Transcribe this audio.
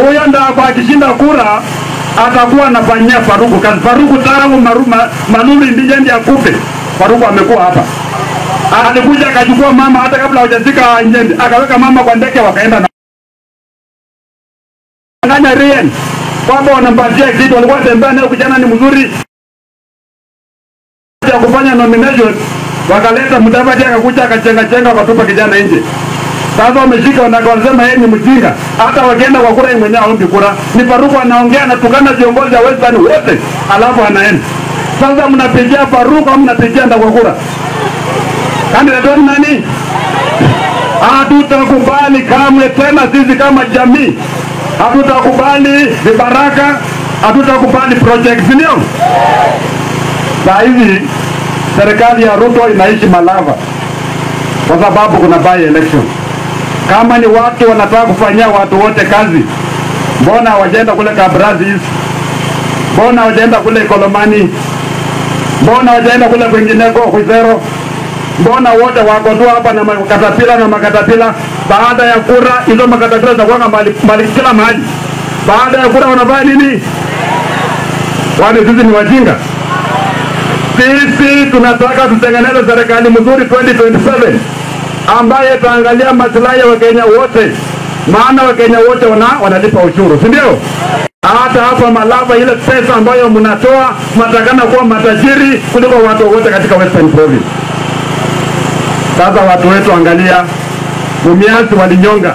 Huyo Ndakwa akishinda kura atakuwa anafanyia Faruku kazi. Faruku tangu Malulu Ndinjendi akufe, Faruku amekuwa hapa. Alikuja akachukua mama hata kabla hajazika Njendi, akaweka mama kwa ndege wakaenda na nganya rien kwamba wanampatia kitu, walikuwa tembea naye, kijana ni mzuri ya kufanya nomination, wakaleta Mudavadi akakuja akachenga chenga wakatupa kijana nje. Sasa wameshika wanasema yeye ni mjinga. Hata wakienda kwa kura yeye mwenyewe haombi kura. Ni Faruku anaongea anatukana viongozi wa Western wote, alafu anaenda. Sasa mnapigia Faruku au mnapigia Ndakwa kura? Candidate nani? Hatutakubali kamwe tena sisi kama jamii. Hatutakubali vibaraka, hatutakubali projects, ndio? Saa hizi serikali ya Ruto inaishi Malava kwa sababu kuna by election. Kama ni watu wanataka kufanyia watu wote kazi, mbona hawajaenda kule Kabras East? Mbona hawajaenda kule Ikolomani? Mbona hawajaenda kule kwingineko Khwisero? Mbona wote wako tu hapa na makatapila na makatapila? Baada ya kura hizo makatapila zitakuwa mbali kila mahali. Baada ya kura wanafanya nini? Wale sisi ni wajinga. Sisi tunataka tutengeneze serikali mzuri 2027 ambaye itaangalia maslahi ya Wakenya wote, maana Wakenya wote wanalipa ushuru, si ndio? Hata hapa Malava ile pesa ambayo mnatoa mnatakana kuwa matajiri kuliko watu wote katika Western Province. Sasa watu wetu, angalia, Mumias walinyonga